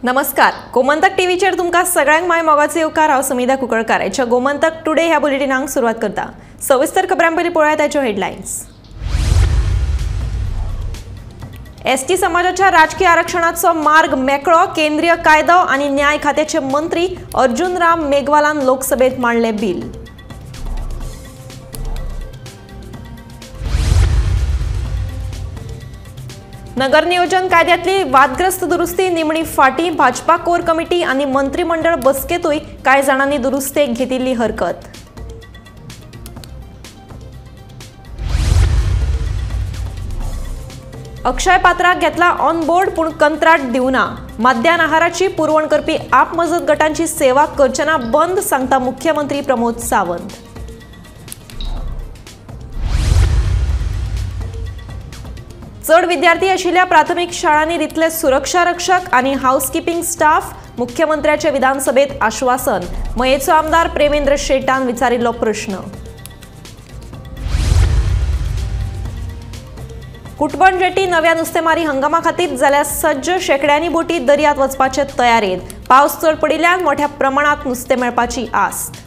नमस्कार, गोमंतक टीव्हीचेर तुमकां सगळ्यांक my मोगाचो येवकार. हांव सुमिधा कुंकळकार आयच्या गोमंतक टुडे ह्या बुलेटिनाक सुरवात करता. सविस्तर खबरां पयलीं पळोवया ताच्यो हेडलायन्स. एसटी समाजाच्या राजकीय आरक्षणाचो मार्ग मेकळो, केंद्रीय कायदो आनी न्याय खात्याचे मंत्री अर्जुन राम मेघवालान लोकसभेत मांडले बिल. नगरनियोजन कायद्यातली वादग्रस्त दुरुस्ती निमणी फाटी, भाजपा कोर कमिटी आणि मंत्रिमंडळ बसकेतूय कांय जाणांनी दुरुस्तेक घेतिल्ली हरकत. अक्षय पात्राक घेतला ऑन बोर्ड, पूण कंत्राट दिवना. माध्यान आहाराची पुरवण करपी आप मजत गटांची सेवा करचना बंद, सांगता मुख्यमंत्री प्रमोद सावंत. चड विद्यार्थी आशिल्ल्या प्राथमिक शाळांनी दितले सुरक्षा रक्षक आनी हाऊसकीपिंग स्टाफ, मुख्यमंत्र्याचे विधानसभेत आश्वासन. मयेचो आमदार प्रेमेंद्र शेटान विचारिल्लो प्रश्न. कुटबण जेटी नव्या नुस्तेमारी हंगामा खातीर जाल्यार सज्ज, शेकड्यांनी बोटी दर्यांत वचपाचे तयारेंत. पावस चड पडिल्ल्यान मोठ्या प्रमाणात नुस्तें मेळपाची आस्त.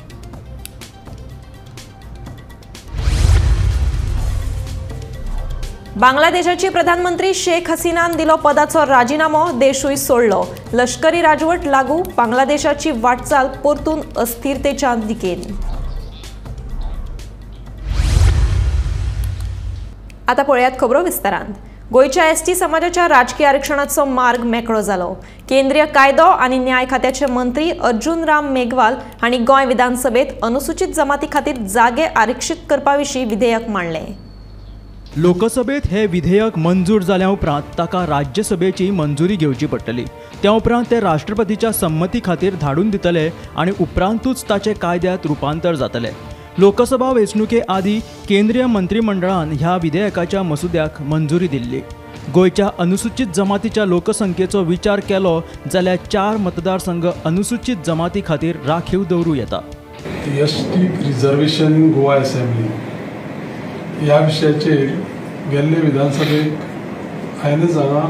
बांगलादेशाची प्रधानमंत्री शेख हसीनान दिलो पदाचो राजीनामो, देशूय सोडलो. लष्करी राजवट लागू, बांगलादेशाची वाटचाल परतून अस्थिरतेच्या दिकेन. आता पळयात खबरो विस्तारान. गोंयच्या एसटी समाजाच्या राजकीय आरक्षणाचो मार्ग मेकळो जालो. केंद्रीय कायदो आनी न्याय खात्याचे मंत्री अर्जुन राम मेघवाल हांणी गोंय विधानसभेत अनुसूचित जमाती खातीर जागे आरक्षीत करपा विशीं विधेयक मांडलें. लोकसभेत हे विधेयक मंजूर जाल्या उपरांत ताका राज्यसभेची मंजुरी घेवची पडटली. त्या उपरांत ते राष्ट्रपतीच्या संमती खातीर धाडून दितले आनी उपरांतूच ताचे कायद्यांत रुपांतर जातले. लोकसभा वेंचणुके आदी केंद्रीय मंत्रिमंडळान ह्या विधेयकाच्या मसुद्याक मंजुरी दिल्ली. गोंयच्या अनुसूचित जमातीच्या लोकसंख्येचो विचार केलो जाल्यार 4 मतदारसंघ अनुसूचित जमाती खातीर राखीव दवरूं येता. एसटी रिझर्वेशन गोवा असेंब्ली ह्या विशयाचेर गेल्ले विधानसभेक हांवेंच हांगा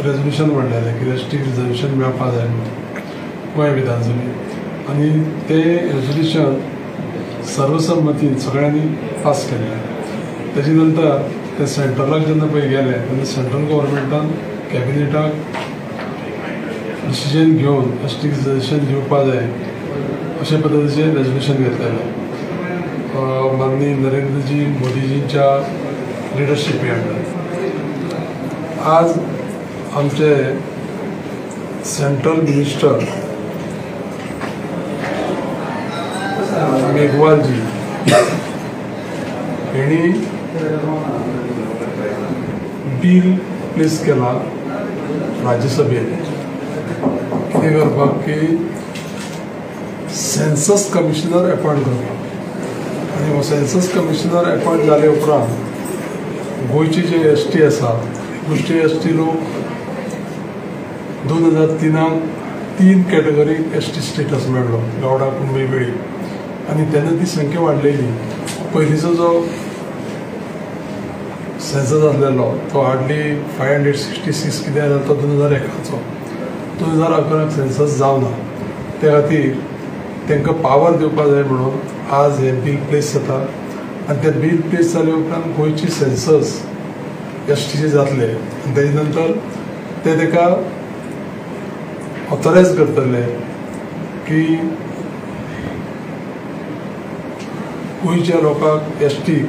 रेजोल्युशन मांडलेलें की एस टी रिजर्वेशन मेळपाक जाय म्हणून गोंय विधानसभेक, आनी तें रेजोल्युशन सर्वसम्मतीन सगळ्यांनी पास केल्लें. तेजे नंतर ते सेंट्रलाक जेन्ना पळय गेले तेन्ना सेंट्रल गव्हर्मेंटान कॅबिनेटाक डिसिजन घेवन एस टी रिजर्वेशन दिवपाक जाय अशे पद्दतीचें रेजोल्युशन घेतलेलें माननीय नरेंद्रजी मोदीजींच्या लिडरशिपी अंडर. आज आमचे सेंट्रल मिनिस्टर मेघवालजी हेणी बिल प्लेस केला राज्यसभेत कितें करपाक की सेन्सस कमिशनर अपॉयंट करपाक. आनी हो सेन्सस कमिशनर अपॉयंट जाले उपरांत गोंयची जे एस टी आसा, गोंयचे एस टी लोक 2003 3 कॅटेगरीक एस टी स्टेटस मेळ्ळो, गावडा, कुणबी, वेळी, आनी तेन्ना ती संख्या वाडलेली. पयलींचो जो सेन्सस आसलेलो तो हार्डली 566 कितें आसलो तो 2001चो. 2011 सेन्सस जावना, ते खातीर तांकां पावर दिवपाक जाय म्हणून आज हें बील प्लेस जाता. आनी तें बील प्लेस जाले उपरांत गोंयची सेन्सस एस टीचे जातले आनी तेजे नंतर ते ताका ऑथरायज करतले की गोंयच्या लोकांक एस टीक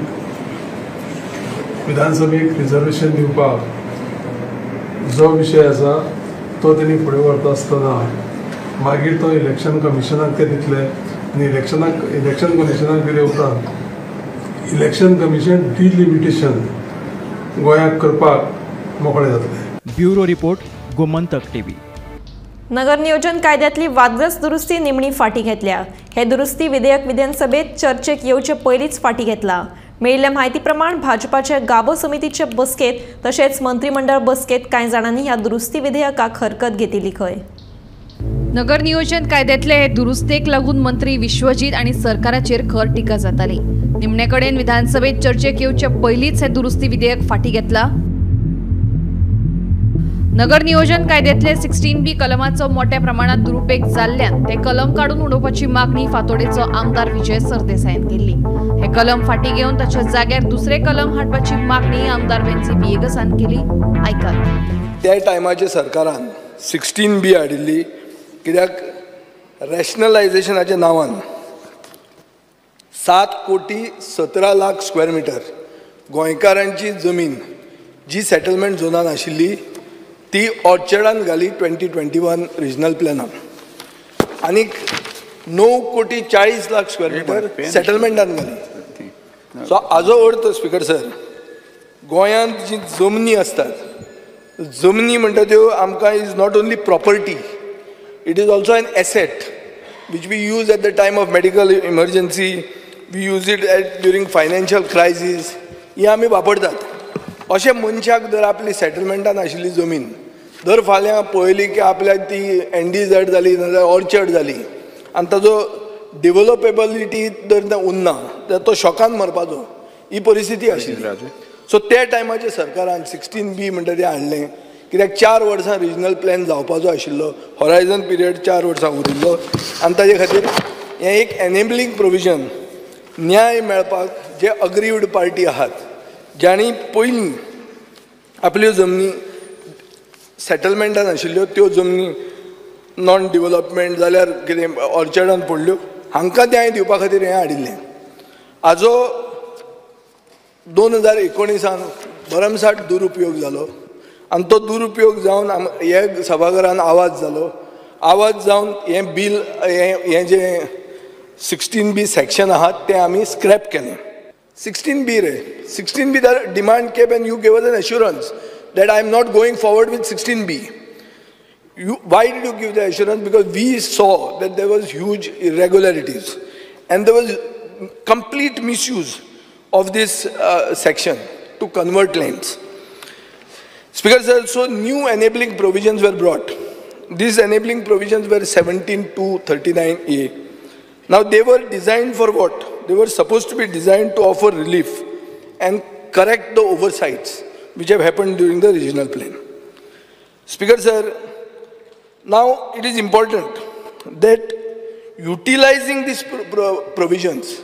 विधानसभेक रिजर्वेशन दिवपाक जो विशय आसा तो तेणी फुडें व्हरता आसतना मागीर तो इलेक्शन कमिशनाक ते दितले आनी इलेक्शन कमिशनाक दिले उपरांत इलेक्शन कमिशन डिलिमिटेशन गोंयाक करपाक मोकळें जातलें. Bureau report, Gomantak TV. नगरनियोजन कायद्यातली वादग्रस्त दुरुस्ती निमणी फाटी घेतल्या. हे दुरुस्ती विधेयक विधानसभेत चर्चेक येवचे पयलींच फाटी घेतला. मेळिल्ल्या म्हायती प्रमाण भाजपाचे गाबो समितीचे बसकेत तशेंच मंत्रिमंडळ बसकेत कांय जाणांनी ह्या दुरुस्ती विधेयकाक हरकत घेतिल्ली खंय. नगरनियोजन कायद्यातले हे दुरुस्तेक लागून मंत्री विश्वजीत आनी सरकाराचेर खर टिका जाताली. निमणे कडेन विधानसभेत चर्चेक येवचे पयलींच हे दुरुस्ती विधेयक फाटी घेतला. नगर नियोजन कायद्यातले 16B कलमाचो मोठ्या प्रमाणात दुरुपेग जाल्ल्यान ते कलम काडून उडोवपाची मागणी फातोडेचो आमदार विजय सरदेसायान केल्ली. हे कलम फाटी घेवन ताच्या जाग्यार दुसरे कलम हाडपाची मागणी आमदार वेन्झी व्हिएगसान केली. आयकात. त्या टायमाचे सरकारान 16B हाडिल्ली कित्याक रॅशनलायझेशनाच्या नांवान 7,17,00,000 स्क्वेअर मिटर गोंयकारांची जमीन जी सेटलमेंट झोनान आशिल्ली ती ऑर्चर्डान घाली 2021 रिजनल प्लॅनान, आनीक 9,40,00,000 स्क्वेअर मिटर सेटलमेंटान घाली. सो हाजो अर्थ स्पीकर सर, गोंयांत जी जमनी आसतात, जमनी म्हणटा त्यो आमकां is not only property, it is also an asset which we use at the time of medical emergency, we use it at during financial crisis, ही आमी वापरतात. अशें मनशाक जर आपली सेटलमेंटान आशिल्ली जमीन दर फाल्यां पळयली की आपल्याक ती NDZ जाली नाजाल्यार ऑर्चर्ड जाली आनी ताजो डेवलपेबिलिटी जर उरना जाल्यार तो शॉकान मरपाचो, ही परिस्थिती आशिल्ली. सो त्या टायमाचेर सरकारान 16B म्हणटा तें हाडलें कित्याक 4 वर्सां रिजनल प्लॅन जावपाचो आशिल्लो, हॉरायझन पिरियड 4 वर्सां उरिल्लो आनी ताजे खातीर हें एक एनेबलिंग प्रोविजन न्याय मेळपाक जे अग्रीव्ड पार्टी आहात जांणी पयलीं आपल्यो जमनी सेटलमेंटान आशिल्ल्यो त्यो जमनी नॉन डिवलपमेंट जाल्यार कितें ऑर्चर्डान पडल्यो, हांकां न्याय दिवपा खातीर हें हाडिल्लें. हाजो 2019 भरमसाठ दुरुपयोग जालो आनी तो दुरुपयोग जावन हे सभाघरान आवाज जालो, आवाज जावन हें बील हें जें 16B section आहा तें आमी स्क्रॅप केलें. 16B रे, 16B the demand came and you gave us an assurance that I am not going forward with 16B. Why did you give the assurance? Because we saw that there was huge irregularities and there was complete misuse of this section to convert lands. Speaker sir, so new enabling provisions were brought. These enabling provisions were 17 to 39A. Now they were designed for what? They were supposed to be designed to offer relief and correct the oversights which have happened during the regional plan. Speaker sir, now it is important that utilizing these provisions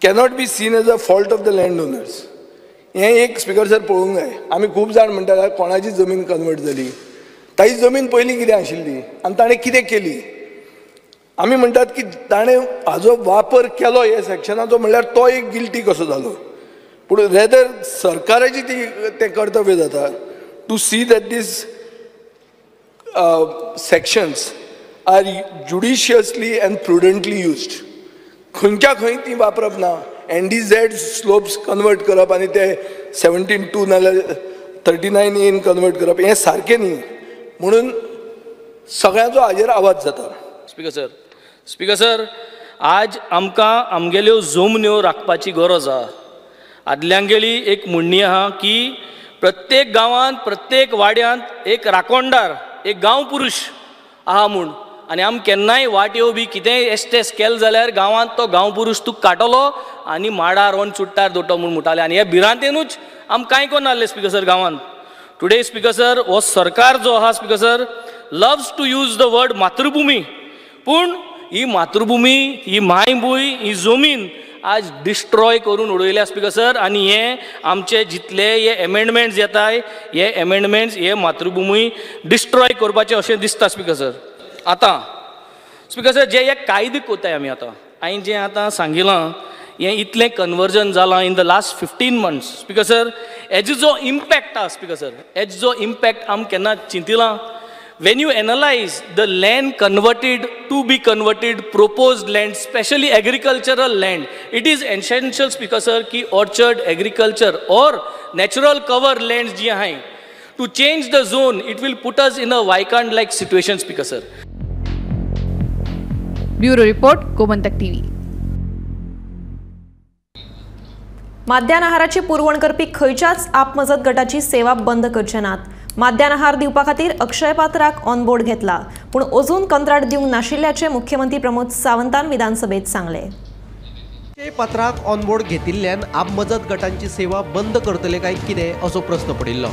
cannot be seen as a fault of the landowners. हें एक speaker sir पळोवंक जाय. आमी खूब जाण म्हणटात कोणाची जमीन कन्वर्ट जाली, ताची जमीन पयलीं कितें आशिल्ली आनी ताणें कितें केली. आमी म्हणटात की ताणें हाजो वापर केलो ह्या सेक्शनाचो म्हणल्यार तो एक गिल्टी कसो जालो, पूण रेदर सरकाराची ती तें कर्तव्य जाता to see that these sections are judiciously and prudently used. खंयच्या खंय ती वापरप ना, NDZ slopes convert करप आनी ते 17(2) नाजाल्यार 39A convert करप हें सारकें न्ही, म्हणून सगळ्यांचो हाजेर आवाज जाता. स्पीकर सर, स्पीकर सर, आज आमकां आमगेल्यो जमन्यो राखपाची गरज आहा. आदल्यांगेली एक म्हणणी आहा की प्रत्येक गांवांत प्रत्येक वाड्यांत एक राखणदार, एक गांव पुरुश आहा म्हूण, आनी आम केन्नाय वाट्यो बी कितेंय एस्टेस केलें जाल्यार गांवांत तो गांव पुरुश तुका काडटलो आनी माडार वन चुट्टार दोडटलो म्हूण म्हणटाले. आनी ह्या भिरांतेनूच आम कांय करनासले स्पीकर सर गांवांत. टुडे स्पीकर सर, हो सरकार जो आहा speaker sir loves to use the word मातृभुमी, पूण ही मातृभुमी, ही मायभूंय, ही जमीन आज डिस्ट्रॉय करून उडयल्या स्पीकर सर. आनी हे आमचे जितले हे एमेंडमेंट्स येताय, हे एमेंडमेंट्स हे मातृभुमी डिस्ट्रॉय करपाचे अशें दिसता स्पीकर सर. आतां स्पीकर सर, जे हे कायदे कोताय आमी आतां, हांवें जें आतां सांगिलां हें इतलें कन्वर्जन जालां in the last 15 months speaker sir, हेजो जो इम्पॅक्ट आसा स्पीकर सर, हेजो जो इम्पॅक्ट आमी केन्ना चिंतिलां. When you analyze the land converted to be converted, proposed land, especially agricultural land, it is essential, Speaker sir, ki orchard, agriculture or natural cover lands ji hain, to change the zone, it will put us in a vacant like situation, Speaker sir. Bureau Report, Gomantak TV. माध्यान आहाराची पुरवण करपी खंयच्याच आपमजत गटाची सेवा बंद करचे नात. माध्यान आहार दिवपा खातीर अक्षय पात्राक ऑन बोर्ड घेतला, पूण अजून कंत्राट दिवंक नाशिल्ल्याचें मुख्यमंत्री प्रमोद सावंतान विधानसभेत सांगलें. अक्षय पात्राक ऑन बोर्ड घेतिल्ल्यान आपमजत गटांची सेवा बंद करतले काय कितें असो प्रस्न पडिल्लो.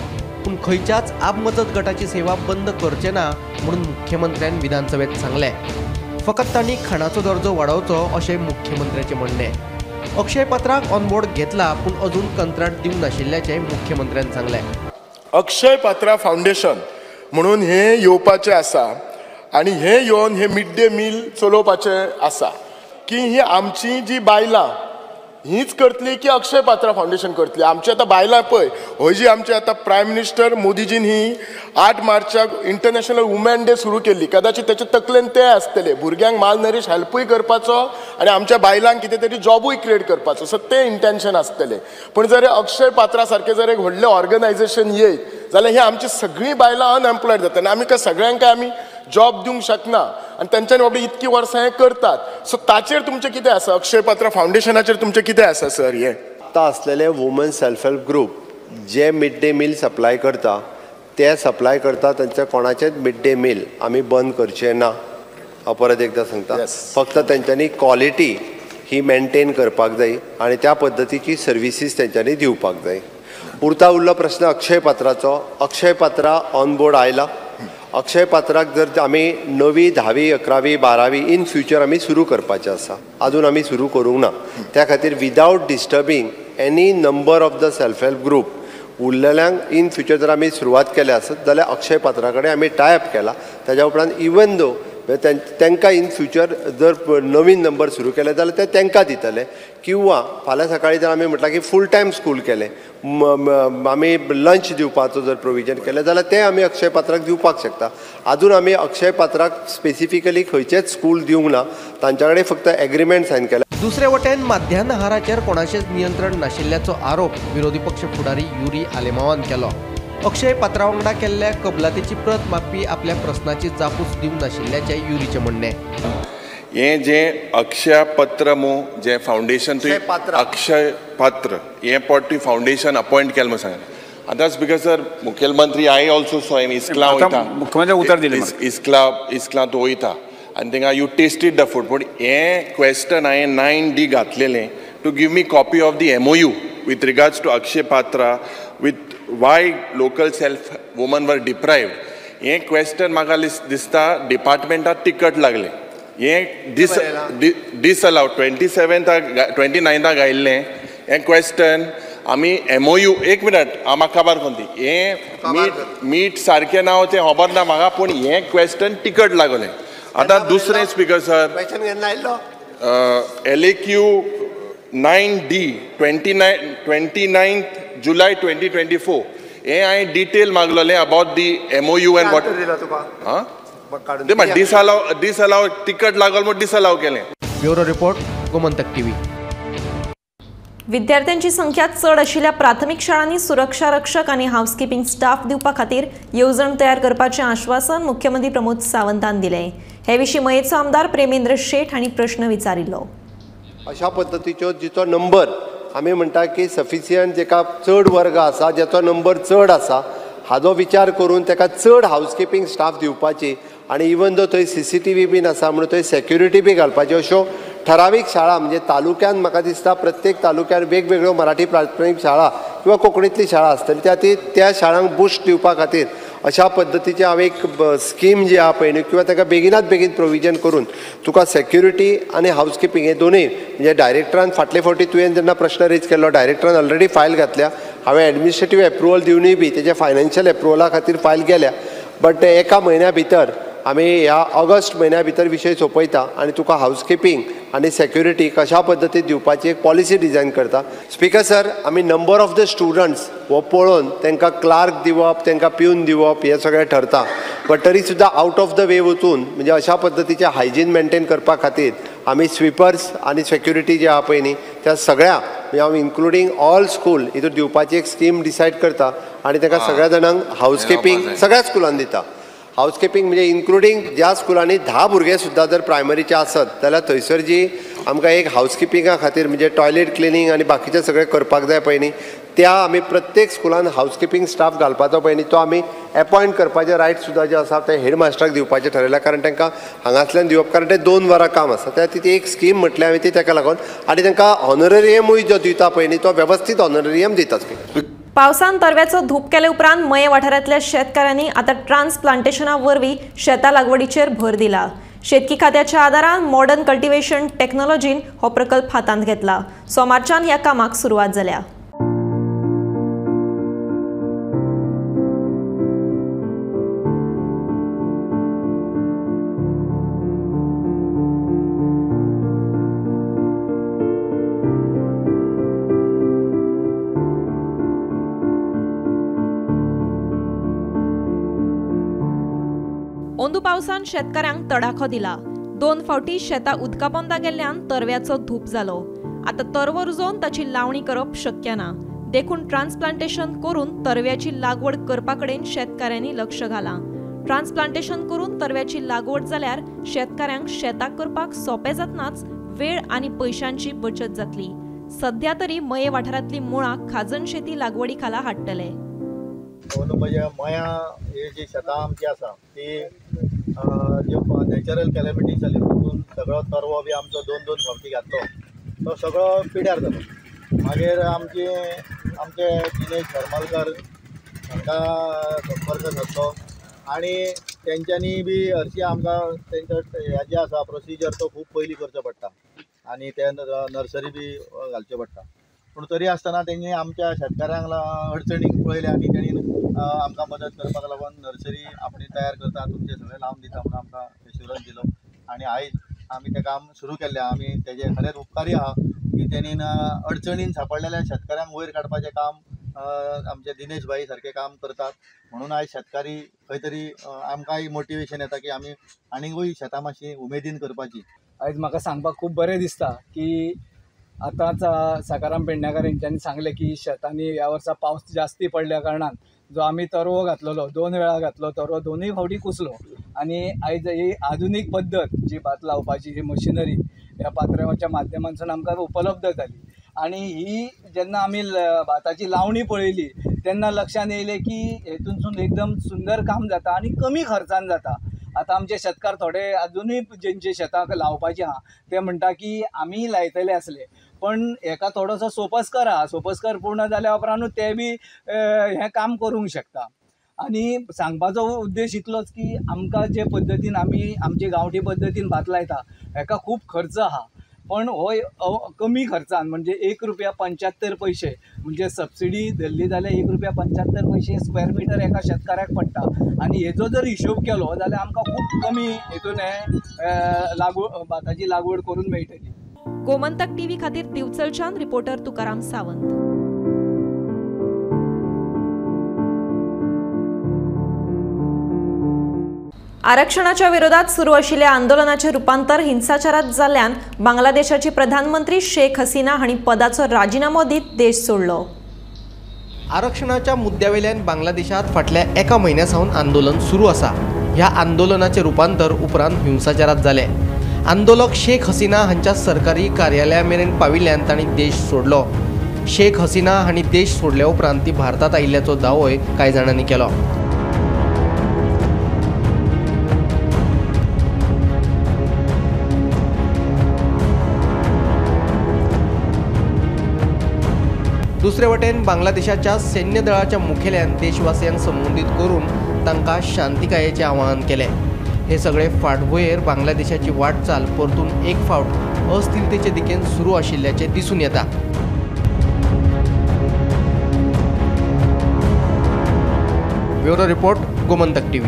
पूण खंयच्याच आप मजत गटाची सेवा बंद करचे ना म्हणून मुख्यमंत्र्यान विधानसभेत सांगलें. फकत तांणी खाणाचो दर्जो वाडोवचो अशें मुख्यमंत्र्याचें म्हणणें. अक्षय पात्राक ऑनबोर्ड घेतला पूण अजून कंत्राट दिवंक नाशिल्ल्याचें मुख्यमंत्र्यान सांगलें. अक्षय पात्रा फावंडेशन म्हणून हें येवपाचें आसा आनी हें येवन हें मिड डे मील चलोवपाचें आसा की ही आमची जी बायलां हीच करतली की अक्षय पात्रा फावंडेशन करतली. आमची आतां बायलां पळय हय जी आमची आतां प्रायम मिनिस्टर मोदीजीन ही 8 मार्चाक इंटरनॅशनल वुमन डे सुरू केल्ली, कदाचित तेच्या तकलेन तें आसतलें भुरग्यांक मालनरीश हेल्पूय करपाचो आनी आमच्या बायलांक कितें तरी जॉबूय क्रिएट करपाचो, सो तें इंटेन्शन आसतलें. पूण जर अक्षय पात्रा सारकें जर एक व्हडलें ऑर्गनायजेशन येयत जाल्यार ही आमची सगळीं बायलां अनएम्प्लॉयड जाता आनी आमी काय सगळ्यांक काय आमी जॉब दिवंक शकना आनी तेंच्यांनी बाबडी इतकी वर्सां हें करतात. सो ताचेर तुमचें कितें आसा, अक्षय पात्रा फावंडेशनाचेर तुमचें कितें आसा सर? हें आतां आसलेले वुमन सेल्फ हेल्प ग्रूप जे मिड डे मील सप्लाय करता ते सप्लाय करता तांचे कोणाचेच मिड डे मील आमी बंद करचे ना, हांव परत एकदां सांगता. फक्त तेंच्यांनी क्वॉलिटी ही मेनटेन करपाक जाय आनी त्या पद्दतीची सर्विसीस तेंच्यांनी दिवपाक जाय. उरता उरलो प्रश्न अक्षय पात्राचो. अक्षय पात्रा ऑन बोर्ड आयला. अक्षय पात्राक जर आमी 9वी 10वी 11वी 12वी इन फ्युचर आमी सुरू करपाचें आसा, आजून आमी सुरू करूंक ना. त्या खातीर without disturbing any number of the self help group उरलेल्यांक in future जर आमी सुरवात केल्या आसत जाल्यार अक्षय पात्रा कडेन आमी टाय अप केला. ताज्या उपरांत इवन दो तांकां इन फ्युचर जर नवीन नंबर सुरू केले जाल्यार ते तांकां दितले, किंवा फाल्यां सकाळीं जर आमी म्हटलां की फूल टायम स्कूल केलें, आमी लंच दिवपाचो जर प्रोविजन केलें जाल्यार तें आमी अक्षय पात्राक दिवपाक शकता. आजून आमी अक्षय पात्राक स्पेसिफिकली खंयचेच स्कूल दिवंक ना, तांच्या कडेन फक्त एग्रीमेंट सायन केला. दुसरे वटेन माध्यान्ह आहाराचेर कोणाचेच नियंत्रण नाशिल्ल्याचो आरोप विरोधी पक्ष फुडारी युरी आलेमावान केलो. अक्षय पात्रा वांगडा केल्ल्या कबलातीची प्रत मागपी आपल्या प्रस्नाची जापूच दिवंक नाशिल्ल्याचें युरीचें म्हणणें. हें जें अक्षय पत्र मू जें फावंडेशन तुवें अक्षय पात्र हें पट तुवें फावंडेशन अपॉयंट केलें म्हूण सांगलें. आतां स्पीकर सर मुखेलमंत्री I also so हांवें इस्कलां वयता, मुख्यमंत्री उतर दिलें, इस्कलां तूं वयता आनी थिंगा you tasted the food. पूण हें क्वेश्चन हांवें 9D घातलेलें to give me copy of the MOU with regards to Akshaya Patra with why local self women were deprived. हें क्वेश्चन म्हाका दिसता डिपार्टमेंटाक तिकट लागलें. हें डिसअलाव 27 29 आयिल्लें हें क्वेश्चन आमी MOU. एक मिनट हांव म्हाका खबर कोण ती हें मीट सारकें ना तें खबर ना म्हाका, पूण हें क्वेश्चन तिकट लागलें. आतां दुसरें speaker sir LAQ 9D 29 July 2024 हें हांवें detail मागलेलें about the MOU and what disallow ticket लागल म्हूण डिसअलाव केलें. Bureau report, Gomantak TV. विद्यार्थ्यांची संख्या चड आशिल्ल्या प्राथमिक शाळांनी सुरक्षा रक्षक आनी हावसकिपिंग स्टाफ दिवपा खातीर येवजण तयार करपाचें आश्वासन मुख्यमंत्री प्रमोद सावंतान दिलें. हे विशीं मयेचो आमदार प्रेमेंद्र शेट हांणी प्रश्न विचारिल्लो. अशा पद्दतीच्यो जिचो नंबर आमी म्हणटा की सफिशियंट, जेका चड वर्ग आसा, जेचो नंबर चड आसा हाजो विचार करून ताका चड हावसकिपिंग स्टाफ दिवपाची आनी इवन दो थंय CCTV बीन आसा म्हणून थंय सेक्युरिटी बी घालपाची. अश्यो ठरावीक शाळा म्हणजे तालुक्यान म्हाका दिसता प्रत्येक तालुक्यान वेगवेगळ्यो मराठी प्राथमीक शाळा किंवा कोंकणींतली शाळा आसतली, त्या ती त्या शाळांक बुस्ट दिवपा खातीर अशा पद्दतीची हांव एक स्कीम जी आहा पळय न्हू, किंवा ताका बेगिनात बेगीन प्रोविजन करून तुका सेक्युरिटी आनी हावसकिपिंग हे दोनूय म्हणजे डायरेक्टरान फाटले फावटी तुवें जेन्ना प्रश्न रेज केल्लो डायरेक्टरान ऑलरेडी फायल घातल्या, हांवें एडमिनिस्ट्रेटीव एप्रुवल दिवनूय बी तेजे फायनान्शियल एप्रुवला खातीर फायल गेल्या, बट एका म्हयन्या भितर आमी ह्या ऑगस्ट म्हयन्या भितर विशय सोंपयता आनी तुका हावसकिपिंग आनी सेक्युरिटी कशा पद्दतीन दिवपाची एक पॉलिसी डिजायन करता. स्पीकर सर, आमी नंबर ऑफ the students हो पळोवन तांकां क्लार्क दिवप, तांकां प्यून दिवप हें सगळें ठरता, बट तरी सुद्दां आउट ऑफ the वे वचून म्हणजे अशा पद्दतीचें हायजीन मेनटेन करपा खातीर आमी स्विपर्स आनी सेक्युरिटी जी आहा पळय न्ही त्या सगळ्या म्हणजे हांव इन्क्लुडींग ऑल स्कूल हितून दिवपाची एक स्कीम डिसायड करता आनी तांकां सगळ्या जाणांक हावसकिपिंग सगळ्या स्कुलान दिता. हावसकिपिंग म्हणजे इन्क्लुडींग ज्या स्कुलांनी 10 भुरगे सुद्दां जर प्रायमरीचे आसत जाल्यार थंयसर जी आमकां एक हावसकिपिंगा खातीर म्हणजे टॉयलेट क्लिनींग आनी बाकीचें सगळें करपाक जाय पळय न्ही, त्या आमी प्रत्येक स्कुलान हावसकिपिंग स्टाफ घालपाचो पळय न्ही तो आमी एपॉयंट करपाचे रायट सुद्दां जे आसा ते हेडमास्टराक दिवपाचें ठरयलां, कारण तांकां हांगासल्यान दिवप कारण ते 2 वरां काम आसा. त्या ती एक स्कीम म्हटल्यार हांवें ती ताका लागून आनी तांकां ऑनररियमूय जो दिता पळय न्ही तो वेवस्थीत ऑनररियम दिता. पावसान तरव्याचो धूप केले उपरांत मये वाठारांतल्या शेतकारांनी आतां ट्रान्सप्लांटेशना वरवीं शेतां लागवडीचेर भर दिला. शेतकी खात्याच्या आदारान मॉडर्न कल्टिवेशन टेक्नॉलॉजीन हो प्रकल्प हातांत घेतला. सोमारच्यान ह्या कामाक सुरवात जाल्या. अंदू पावसान शेतकारांक तडाखो दिला. दोन फावटी शेतां उदका पोंदा गेल्ल्यान तरव्याचो धूप जालो. आतां तरवो रुजोवन ताची लावणी करप शक्य ना, देखून ट्रान्सप्लांटेशन करून तरव्याची लागवड करपा कडेन शेतकारांनी लक्ष घालां. ट्रान्सप्लांटेशन करून तरव्याची लागवड जाल्यार शेतकारांक शेतां करपाक सोंपें जातनाच वेळ आनी पयशांची बचत जातली. सध्या तरी मये वाठारांतली मुळां खाजन शेती लागवडी खाला हाडटले. मया ही जी शेतां आमची आसा ती ज्यो नॅचरल कॅलेमिटी जाली तितून सगळो तरवो बी आमचो दोन दोन फावटी घातलो तो सगळो पिड्यार जालो. मागीर आमचे आमचे दिनेश हरमलकर हांकां संपर्क सादलो आनी तेंच्यांनी बी हरशीं आमकां तेंचो हें जें आसा प्रोसिजर तो खूब पयलीं करचो पडटा आनी ते नर्सरी बी घालच्यो पडटा. पूण तरी आसतना तेंणी आमच्या शेतकारांक अडचणीक पळयलें आनी तेणी आमकां मदत करपाक लागून नर्सरी आपणी तयार करता तुमचें सगळें लावन दिता म्हणून आमकां एश्युरन्स दिलो आनी आयज आमी तें काम सुरू केल्लें. आमी तेजे खरेंच उपकारी आहा की तेणी अडचणीन सापडलेल्या शेतकारांक वयर काडपाचें काम आमचे दिनेश भाई सारकें काम करतात म्हणून आयज शेतकारी खंय तरी आमकांय मोटिवेशन येता की आमी आनीकूय शेतां मातशी उमेदीन करपाची. आयज म्हाका सांगपाक खूब बरें दिसता की आतांच सखाराम पेडणेकर हेंच्यांनी सांगलें की शेतांनी ह्या वर्सा पावस जास्ती पडल्या कारणान जो आमी तरवो घातलेलो दोन वेळा घातलो तरवो दोनूय फावटी कुसलो आनी आयज ही आधुनीक पद्दत जी भात लावपाची ही मशिनरी ह्या पात्र्याच्या माध्यमांतसून आमकां उपलब्ध जाली आनी ही जेन्ना आमी भाताची लावणी पळयली तेन्ना लक्षांत येयलें की हेतूनसून एकदम सुंदर काम जाता आनी कमी खर्चान जाता. आतां आमचे शेतकार थोडे अजुनूय जेंचे शेतां लावपाचीं आहा ते म्हणटा की आमी लायतले आसले पण हेका थोडोसो सोपस्कर आहा, सोपस्कर पूर्ण जाल्या उपरांतूच ते बी हें काम करूंक शकता. आनी सांगपाचो उद्देश इतलोच की आमकां जे पद्दतीन आमी आमचे गांवठी पद्दतीन भात लायता हेका खूब खर्च आहा पण हो कमी खर्चान म्हणजे ₹1.75 म्हणजे सबसिडी धरली जाल्यार ₹1.75 स्क्वेअर मिटर एका शेतकाराक पडटा आनी हेजो जर हिशोब केलो जाल्यार आमकां खूब कमी हेतून हें लागवड भाताची लागवड करून मेळटली. गोमंतक टीव्ही खातीर दिवचलच्यान रिपोर्टर तुकाराम सावंत. आरक्षणाच्या विरोधात सुरू आशिल्ल्या आंदोलनाचे रूपांतर हिंसाचारात जाल्ल्यान बांगलादेशाची प्रधानमंत्री शेख हसीना हांणी पदाचो राजीनामो दीत देश सोडलो. आरक्षणाच्या मुद्द्यावेल्यान बांगलादेशात फाटल्या एका म्हयन्या सावन आंदोलन सुरू आसा. ह्या आंदोलनाचे रूपांतर उपरांत हिंसाचारात जालें. आंदोलक शेख हसीना हांच्या सरकारी कार्यालया मेरेन पाविल्ल्यान तांणी देश सोडलो. शेख हसीना हांणी देश सोडल्या उपरांत ती भारतात आयिल्ल्याचो दावोय कांय जाणांनी केलो. दुसरे वटेन बांगलादेशाच्या सैन्य दळाच्या मुखेल्यान देशवासियांक संबोधीत करून तांकां शांतिकायेचें आवाहन केलें. हे सगळे फाटभुंयेर बांगलादेशाची वाटचाल परतून एक फावट अस्थिरतेचे दिकेन सुरू आशिल्ल्याचें दिसून येता. Bureau report, Gomantak TV.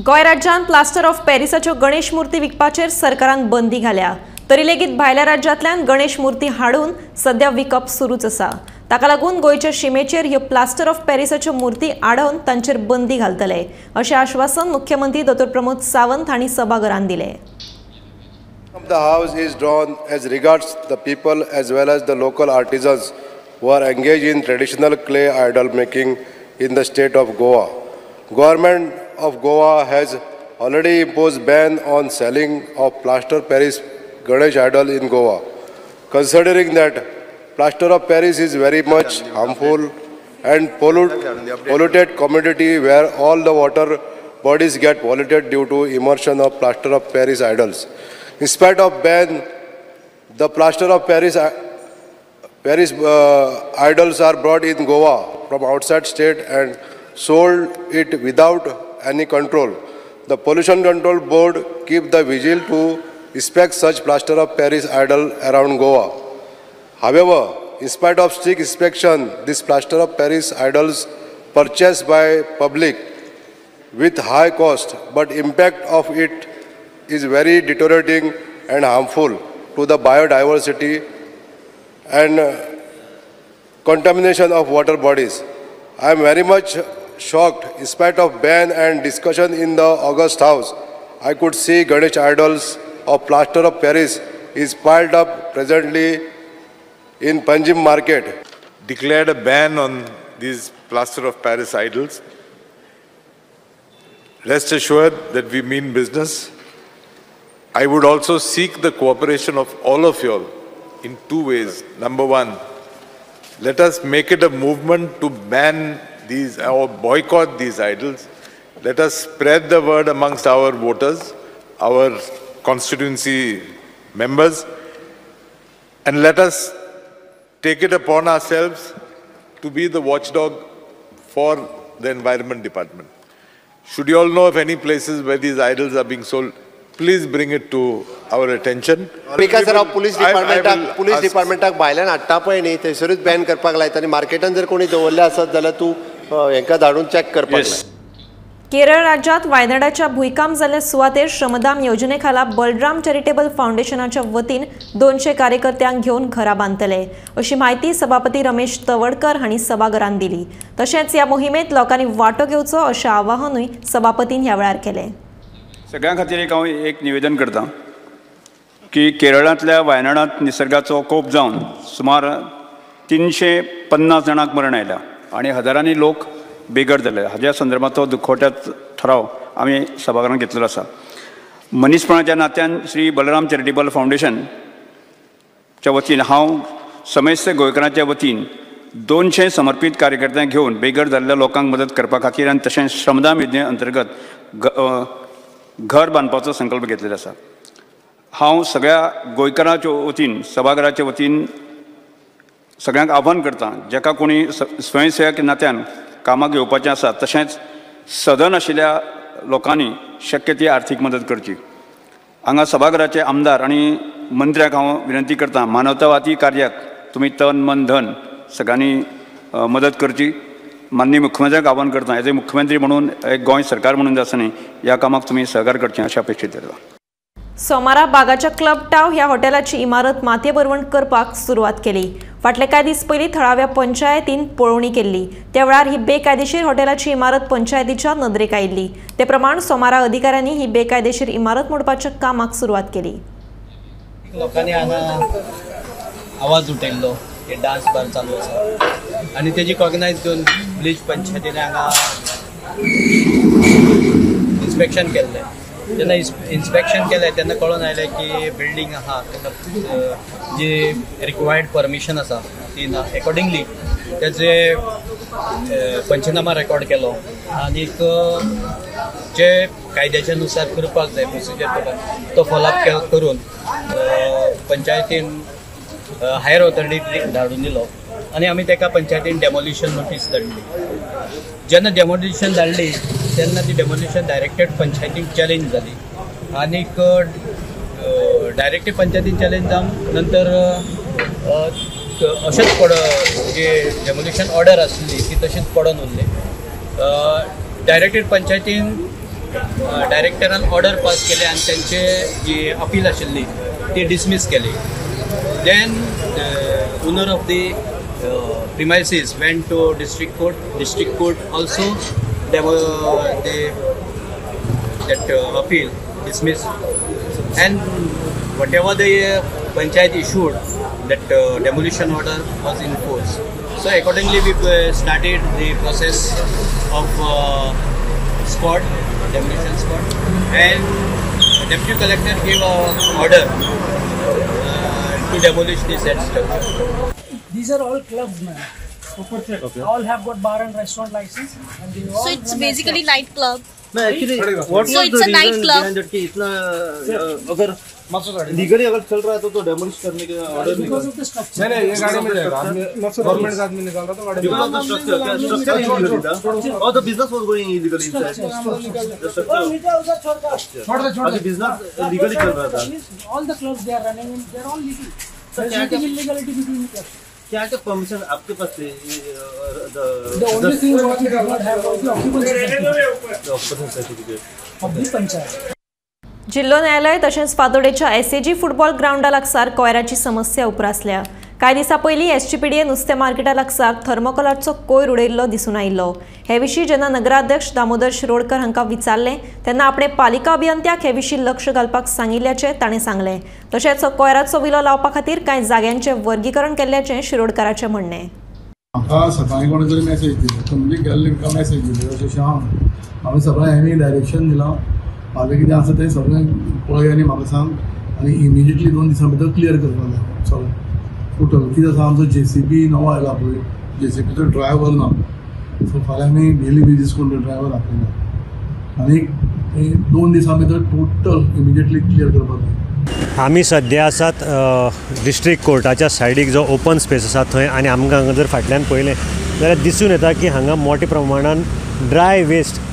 Goa राज्यांत प्लास्टर ऑफ पॅरिसाच्यो गणेश मूर्ती विकपाचेर सरकारान बंदी घाल्या तरी लेगीत भायल्या राज्यांतल्यान गणेश मूर्ती हाडून सध्या विकप सुरूच आसा. ताका लागून गोंयच्या शिमेचेर ह्यो प्लास्टर ऑफ पॅरिसाच्यो मूर्ती आडोवन तांचेर बंदी घालतले अशें आश्वासन मुख्यमंत्री डॉ प्रमोद सावंत हांणी सभाघरांत दिलें. The house is drawn as regards the people as well as the local artisans who are engaged in traditional clay idol making in the state of Goa. Government of Goa has already imposed ban on selling of plaster Paris Ganesh idol in Goa. Considering that plaster of Paris is very much harmful and polluted commodity where all the water bodies get polluted due to immersion of plaster of Paris idols. In spite of ban, the plaster of Paris Paris idols are brought in Goa from outside state and sold it without any control. The Pollution Control Board keep the vigil to inspect such plaster of Paris idol around Goa. However, in spite of strict inspection, this plaster of Paris idols purchased by public with high cost, but impact of it is very deteriorating and harmful to the biodiversity and contamination of water bodies. I am very much shocked. In spite of ban and discussion in the August House, I could see Ganesh idols of plaster of Paris is piled up presently in Panjim market. Declared a ban on these plaster of Paris idols. Rest assured that we mean business. I would also seek the cooperation of all of you all in two ways. Number one, let us make it a movement to ban these or boycott these idols. Let us spread the word amongst our voters, our constituency members, and let us take it upon ourselves to be the watchdog for the Environment Department. Should you all know of any places where these idols are being sold, please bring it to our attention. Because sir, police डिपार्टमेंटाक भायल्यान हाडटा पळय न्ही, थंयसरूच Ben करपाक लायता आनी मार्केटान जर कोणी दवरले आसत जाल्यार तूं हेंकां धाडून चॅक करपाक लाय. केरळ राज्यात वायनाडाच्या भुंयकांप जाल्ल्या सुवातेर श्रमदान योजनेखाला बलराम चॅरिटेबल फाउंडेशनाच्या वतीन 200 कार्यकर्त्यांक घेवन घरां बांदतले अशी म्हायती सभापती रमेश तवडकर हांणी सभाघरांत दिली. तशेंच ह्या मोहिमेंत लोकांनी वांटो घेवचो अशें आवाहनूय सभापतीन ह्या वेळार केलें. सगळ्यां खातीर एक हांव एक निवेदन करता की केरळांतल्या वायनाडांत निसर्गाचो कोप जावन सुमार 350 जाणांक मरण आयल्या आनी हजारांनी लोक बेघर जाले. हाज्या संदर्भांत दुखवट्याचो ठराव आमी सभाघरांत घेतलेलो आसा. मनीसपणाच्या नात्यान श्री बलराम चॅरिटेबल फाउंडेशनच्या वतीन हांव समेस्त गोंयकारांच्या वतीन 200 समर्पीत कार्यकर्त्यांक घेवन बेघर जाल्ल्या लोकांक मदत करपा खातीर आनी तशेंच श्रमदान योजने अंतर्गत घर बांदपाचो संकल्प घेतलेलो आसा. हांव सगळ्या गोंयकारांच्या वतीन सभाघराच्या वतीन सगळ्यांक आव्हान करता, जाका कोणी स्वयंसेवक नात्यान कामाक येवपाचें आसा तशेंच सदन आशिल्ल्या लोकांनी शक्य ती आर्थीक मदत करची. हांगा सभाघराचे आमदार आनी मंत्र्यांक हांव विनंती करता, मानवतावादी कार्याक तुमी तन मन धन सगळ्यांनी मदत करची. माननीय मुख्यमंत्र्यांक आव्हान करता, एज ए मुख्यमंत्री म्हणून एक गोंय सरकार म्हणून आसा न्ही, ह्या कामाक तुमी सहकार करचें अशें अपेक्षीत धरता. सोमारा बागाच्या क्लब टाव ह्या हॉटेलाची इमारत मातये भरवण करपाक सुरवात केली. फाटले कांय दीस पयलीं थळाव्या पंचायतीन पळोवणी केल्ली. त्या वेळार ही बेकायदेशीर हॉटेलाची इमारत पंचायतीच्या नदरेक आयिल्ली. ते प्रमाण सोमारा अधिकाऱ्यांनी ही बेकायदेशीर इमारत मोडपाच्या कामाक सुरवात केली. लोकांनी हांगा आवाज उठयल्लो की डान्स बार चालू आसा आनी तेजी कॉग्नायज घेवन ब्लीच पंचायतीन हांगा इन्स्पेक्शन केल्लें. जेन्ना इन्स्पेक्शन केलें तेन्ना कळोन आयलें की बिल्डींग आहा तेका जी रिक्वायर्ड परमिशन आसा ती ना. एकॉर्डिंगली तेजे पंचनामा रेकॉर्ड केलो आनीक जे कायद्याच्या नुसार करपाक जाय प्रोसिजर करपाक तो फॉलोअप करून पंचायतीन हायर ऑथॉरिटीक धाडून दिलो आनी आमी तेका पंचायतीन डेमोलिशन नोटीस धाडली. जेन्ना डेमोलिशन धाडली तेन्ना ती डेमोलिशन डायरेक्टेड पंचायतीक चॅलेंज जाली आनीक डायरेक्टेड पंचायतीन चॅलेंज जावन नंतर अशेंच पड जी डेमोलिशन ऑर्डर आसली ती तशीच पडून उरली. डायरेक्टेड पंचायतीन डायरेक्टरान ऑर्डर पास केले आनी तेंचे जी अपील आशिल्ली ती डिसमीस केली. Then the owner of the premises went to district court. District court also they that appeal dismissed, and whatever the panchayat issued, that demolition order was in force. So accordingly we started the process of squad, demolition squad, and deputy collector gave a order to demolish this structure. These are all clubs, man. Okay. All have got bar and restaurant license, and they all. So it's basically nightclub. No, actually, what so was it's the a nightclub. Behind that कि इतना अगर legally अगर चल रहा है तो demolish करने K order नहीं। नहीं ये गाड़ी में जाएगा, गवर्नमेंट का आदमी निकाल रहा था गाड़ी में। स्ट्रक्चर इलीगली था और the business was going illegally inside. छोड़ दे छोड़ दे, बिजनेस लीगली चल रहा था। All the clubs they are running, they are all legal. There is nothing illegality between the clubs. क्या क्या परमिशन आपके पास थे? The only thing what we did not have was the occupancy certificate of the panchayat. जिल्हो न्यायालय तशेंच फातोडेच्या SAG football ग्रावंडा लागसार कोयराची समस्या उप्रासल्या। कांय दिसां पयलीं एसजीपीडीए नुस्तें मार्केटा लागसार थर्मोकोलाचो कोयर उडयल्लो दिसून आयिल्लो। हे विशीं जेन्ना नगराध्यक्ष दामोदर शिरोडकर हांकां विचारलें तेन्ना आपणें पालिका अभियंत्याक हे विशीं लक्ष घालपाक सांगिल्ल्याचें ताणें सांगलें। तशेंच कोयराचो विलो लावपा खातीर कांय जाग्यांचें वर्गीकरण केल्ल्याचें शिरोडकराचें म्हणणें। म्हाका सकाळीं कोणें तरी मॅसेज दिली, तुमची गेल्ली म्हाका मॅसेज दिली अशें अशें हांवें सगळें हांवें डायरेक्शन दिलां। फाल्यां कितें आसा तें सगळें पळय आनी म्हाका सांग आनी इमिजिएटली 2 दिसां भितर क्लियर करपाक जाय सगळें टोटल। कितें आसा आमचो जेसीबी नवो आयला पळय, जेसीबीचो ड्रायव्हर ना, सो फाल्यां आमी डेली बेजीस कोण ड्रायव्हर आपयला आनी 2 दिसां भितर टोटल इमिजिएटली क्लियर करपाक जाय। आमी सद्या आसात डिस्ट्रिक्ट कोर्टाच्या सायडीक जो ओपन स्पेस आसा थंय, आनी आमकां हांगा जर फाटल्यान पळयलें जाल्यार दिसून येता की हांगा मोठ्या प्रमाणान ड्राय वेस्ट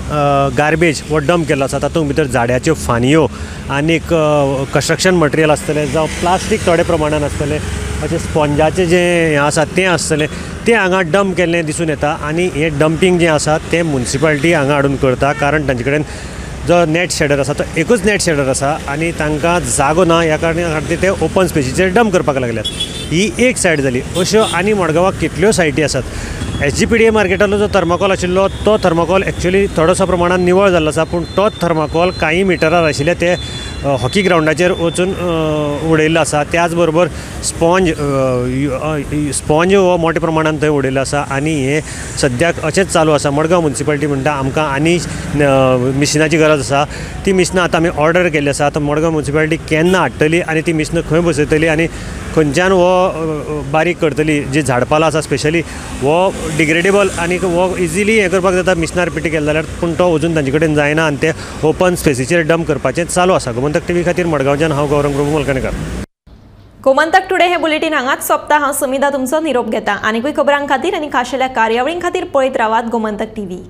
गार्बेज हो डंप केल्लो आसा। तातूंत भितर झाडाच्यो फांदयो आनीक कंस्ट्रक्शन मटेरियल आसतलें, जावं प्लास्टीक थोडे प्रमाणान आसतलें, अशें स्पोंजाचें जें हें आसा तें आसतलें, तें हांगा डंप केल्लें दिसून येता। आनी हें डंपींग जें आसा तें मुन्सिपालिटी हांगा हाडून करता, कारण तांचे कडेन जो नेट शेडर आसा तो एकूच नेट शेडर आसा आनी तांकां जागो ना, ह्या कारणान खातीर ते ओपन स्पेसीचेर डंप करपाक लागल्यात। ही एक सायड जाली। अश्यो आनी मडगांवाक कितल्यो सायटी आसात। एसजीपीडीए मार्केटांतलो जो थर्माकोल आशिल्लो तो थर्माकोल एक्चुअली थोडोसो प्रमाणान निवळ जाल्लो आसा, पूण तोच थर्माकोल कांय मिटरार आशिल्ले ते हॉकी ग्रावंडाचेर वचून उडयल्लो आसा। त्याच बरोबर स्पॉन्ज स्पॉन्ज हो मोठ्या प्रमाणान थंय उडयल्लो आसा आनी हें सद्याक अशेंच चालू आसा। मडगांव मुन्सिपालिटी म्हणटा आमकां आनी मिशिनाची गरज आसा, ती मिशिनां आतां आमी ऑर्डर केल्ली आसा। आतां मडगांव मुन्सिपालिटी केन्ना हाडटली आनी ती मिशिनां खंय बसयतली आनी खंयच्यान हो बारीक करतली, जी झाडपाला आसा स्पेशली हो डिग्रेडेबल आनी हो इजिली हें करपाक जाता मिशिनार पिटी केलें जाल्यार, पूण तो अजून तांचे कडेन जायना आनी ते ओपन स्पेसीचेर डंप करपाचें चालू आसा। गोमंतक टीव्ही खातीर मडगांवच्यान हांव गौरंग प्रभू मलकणेकर। गोमंतक टुडे हे बुलेटीन हांगाच सोंपता। हांव समिधा तुमचो निरोप घेता। आनीकूय खबरां खातीर आनी खाशेल्या कार्यावळीं खातीर पळयत रावात गोमंतक टीव्ही।